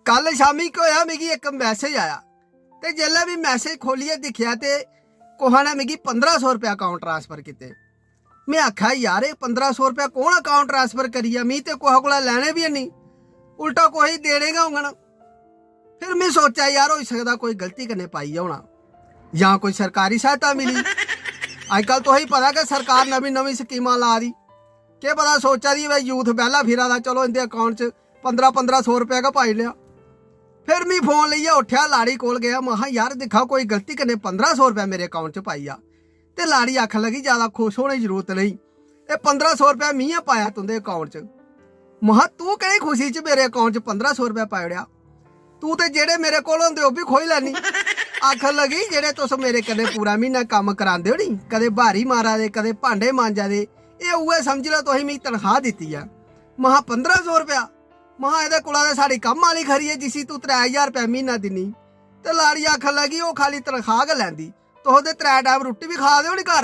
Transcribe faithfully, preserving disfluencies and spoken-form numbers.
कल शामी केह् होआ, मिगी इक मैसेज आया ते जेल्लै में मैसेज खोलियै दिक्खेआ ते कुसै ने मिगी पंदरां सौ रपेआ अकाउंट ट्रांसफर कीते। में आखेआ, "यार, एह् पंदरां सौ रपेआ कौन अकाउंट ट्रांसफर करी गेआ? मी ते कुसै कोला लैने बी हैनी, उल्टा कुसै गी देने गै होङन।" फिर में सोचेआ, "यार, होई सकदा कोई गलती कन्नै पाई गेआ होना, जां कोई सरकारी सहायता मिली।" अजकल तुसेंगी पता गै, सरकार नमीं नमीं स्कीमां ला दी, केह् पता सोचा दी होऐ यूथ बेह्ला फिरा दा, चलो इं'दे अकाउंट च पंदरां पंदरां सौ रपेआ गै पाई लेआ। फिर मी फोन लेइयै उट्ठेआ, लाड़ी कोल गेआ, महां, "यार, दिक्खा, कोई गलती कन्नै पंदरां सौ रपेआ मेरे अकाउंट च पाई गेआ।" ते लाड़ी आखन लगी, "ज्यादा खुश होने दी जरूरत नेईं, एह् पंदरां सौ रपेआ मी गै पाया तुं'दे अकाउंट च।" महां, "तूं केह्ड़ी खुशी च मेरे अकाउंट च पंदरां सौ रपेआ पाई ओड़ेआ? तूं ते जेह्ड़े मेरे कोल होंदे, ओह् बी खोई लैनी।" आखन लगी, "जेह्ड़े तुस मेरे कन्नै पूरा म्हीना कम्म करांदे ओ नी, कदें ब्हारी मारा दे, कदें भांडे मांजा दे, एह् उ'ऐ समझी लैओ तुसें मिगी तनखाह् दित्ती ऐ।" महां, "पंदरां सौ रपेआ?" महां, "एह्दे कोला ते साढ़ी कम्म आह्ली खरी ऐ, जिसी तूं त्रै ज्हार रपेआ म्हीना दिन्नी।" ते लाड़ी आखन लगी, "ओह् खाल्ली तनखाह् गै लैंदी, तुस ते त्रै टैम रुट्टी बी खा दे ओ नी घर।"